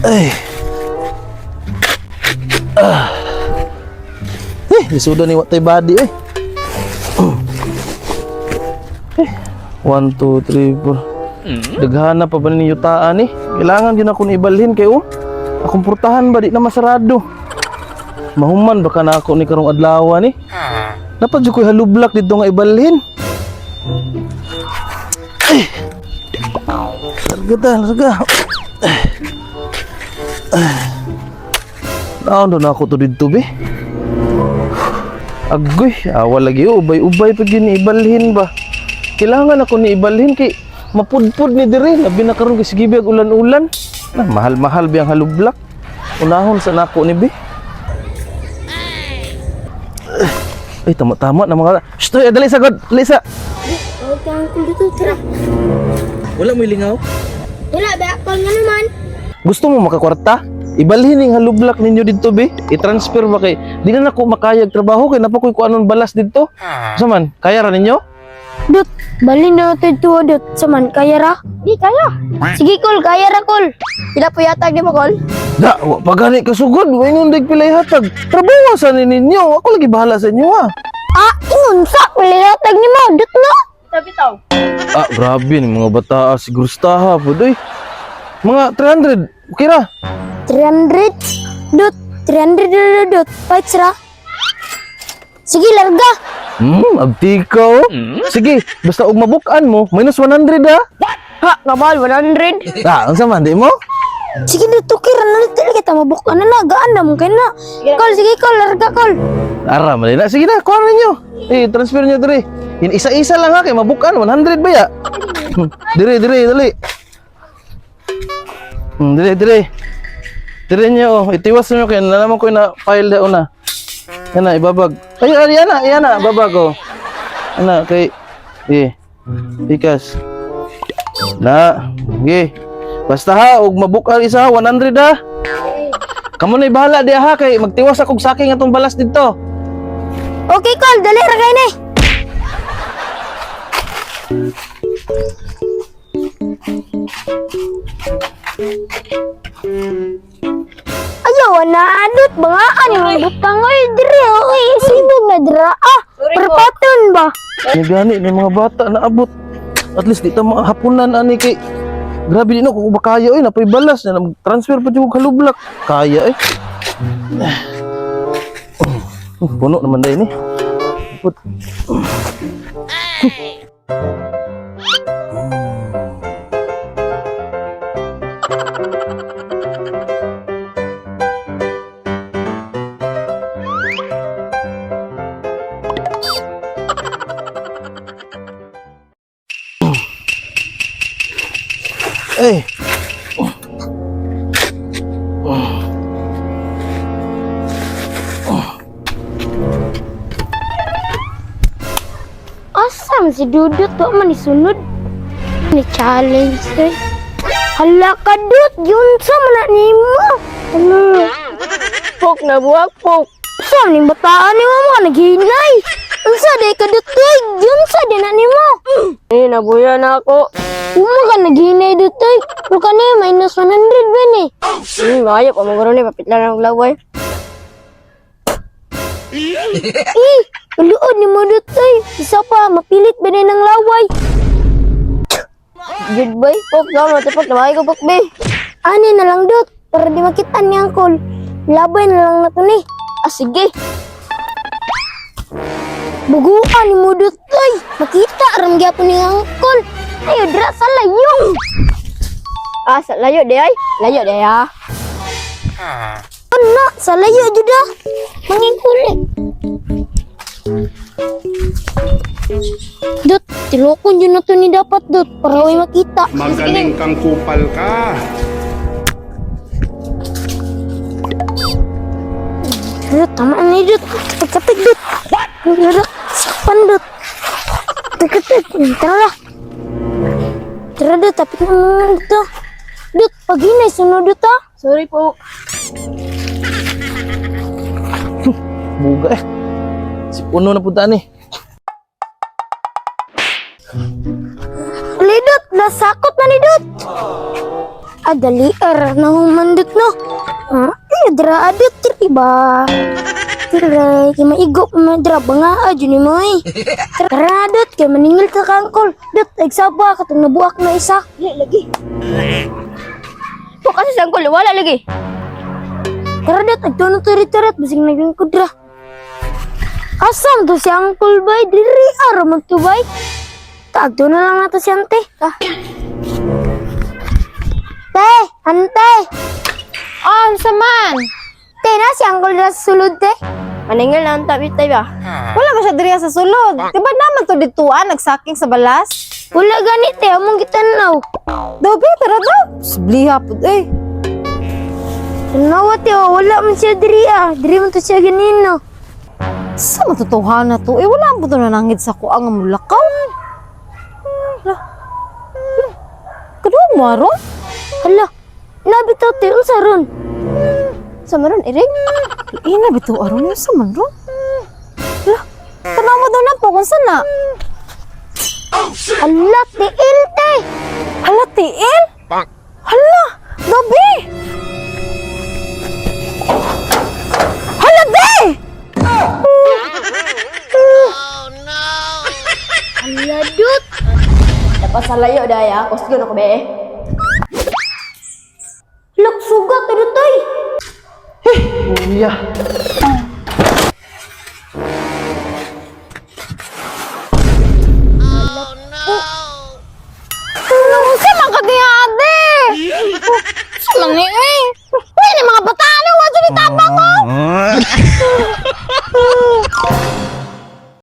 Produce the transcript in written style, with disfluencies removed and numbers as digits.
Ay. Ah. Eh, lisudan ni watay body eh. Eh, 1, 2, 3, 4. Daghana pa ba ni yutaan eh? Kailangan din ako ni ibalhin kay oh. Akong purtahan ba di na masarado. Mahuman baka na ako ni karong adlaw ni. Dapat jud ko'y halublak dito nga ibalhin. Ay. Larga ta, larga. Naon doon ako to dito be. Agoy, awa lagi oh, ubay-ubay pag yun ibalhin ba. Kailangan ako ni ibalhin kay mapudpud ni dire, labi na karon kay sige biyag ulan-ulan. Na mahal-mahal biyang halublak. Unahon sa nako ni be. Ay, tama-tama na mga... Shh, toy, dali sa god, dali sa. Huwag kang uncle dito, tara. Wala mo lingaw. Wala ba? Call nga naman. Gusto mo makakwarta? Ibalhin ning halublak ninyo dito be. I-transfer ba kay di na nako makayag trabaho kay napakoy ko anon balas dito. Sa man, kaya ra ninyo? Dut, balin na ito ito, Dut. Saman, kaya ra? Di, kaya. Sige, Kol, kaya ra, Kol. Sila po yata, di mo, Kol? Da, wa pa gani kasugod, wa ingon dag pilay hatag. Trabaho sa ni ninyo. Ako lagi bahala sa inyo ha. Ah, ingon sa, wala yatag ni mo, Dut, no? Ah, grabe ni mga bata ah, siguro staha po doy. Mga 300, okay ra. 300, Dut, 300, Dut, Dut, Fights ra. Sige, larga. Abti ka oh. Sige, basta og mabukan mo, minus 100 ah. Ha, kabal, 100. Ah, unsa man di mo? Sige, Dut, okay ra na dili kita mabukan na na, gaan na mo kayo na. Kol, sige, Kol, larga, Kol. Ara, mali na. Sige na, kuha na ninyo. Eh, transfer niyo dire. Yan, isa-isa lang ha, kay mabukan, 100 ba ya? Dire, dire, dali. Dire, dire. Dire niyo, oh. Itiwas niyo kay na naman ko na file da una. Yan na, ibabag. Ay, ay, yan na, yan na, babag oh. Ana, kay eh. Ikas. Na, okay. Basta ha, og mabukan isa 100 ha. Kamo na bahala di ha kay magtiwas akong saking atong balas didto. Okay, Kol, dali ra kayo ni. Ayaw na adot bangaan yung butang ay dire oy sibog na dira ah perpaton ba. Ni gani ni mga bata na abot. At least di ta mahapunan ani kay grabe din ako kung ba kaya oy napoy balas na transfer pa jud og halublak. Kaya eh. Oh, puno naman dai ni. Put. Eh. Asam si Dudut wa man isunod ni challenge eh. Hala ka Dut, yun sa man na nimo. Ano? Pok na buwak pok. Sa ning bataan ni mo naghinay. Unsa day ka Dut oy? Yun sa din na nimo. Eh, nabuya na ako. Uma ka naghinay Dut oy. Pero kani minus 100 ba ni? Maayo pa maguro ni papit lang ang laway. Eh, uluod ni mo Dut oy. Isa pa mapilit ba ni ng laway? Good boy. Pok, gamo tipok na ko pok be. Ani na lang Dut para di makita ni Uncle. Labay na lang na to ni. Ah, sige. Buguan ni mo Dut oy. Makita ram gyapon ni Uncle. Ayo dra sa layo. Ah, sa layo di ay. Layo di ah. Ano sa layo jud ah. Mangingkuli. Dut, tilokon jud na to ni dapat Dut para way makita. Magaling kang kupal ka. Dut, tama ni Dut. Kapit Dut. Dut, sakpan Dut. Kapit, tara lah. Tara Dut, tapit na muna dito. Dut, paghinay sunod Dut ah. Sorry po. Buga eh. Si puno na punta ni. Ali Dut, nasakot na ni Dut. Ah, dali ar na humandot no. Ah, ay, dra adot diri ba? Tira, kay maigo pa man dra banga ah, ni mo eh. Tara dot, kay maningil ta ka angkol. Dot, agsaba katong nabuak na isa. Dili lagi. Pok asa si Uncle, wala lagi. Tara dot, agtuno to dito rat, basig naglingkod ra. Asam to si Uncle bay, diri ara man to bay. Taagto na lang nato si ante. Ah. Te, ante. Ah, unsa man? Te na si Uncle ra sa sulod te. Maningil na ang tabi tayo ba? Wala ba siya diri sa sulod? Di ba naman to dituan nagsaking sa balas? Wala gani te, among gitanaw. Daw be, tara daw. Subliha pud eh. Tanawa te, oh, wala man siya diri ah. Diri man to siya ganino. Sa matutuhan na to eh, wala mo to nanangid sa kuang nga mulakaw. Hala. Kaduha mo aron? Hala, nabitaw te, unsa ron? Sa maron iring? Ina bitaw aron yung sa man ron. Hala. Tanaw mo daw na po kung saan na. Hala, tiil te. Hala, tiil? Hala, gabi! Hala, di! Hala, dut. Dapat sa layo daya, kusgon ako be. Lak sugat te dut oy. Iya.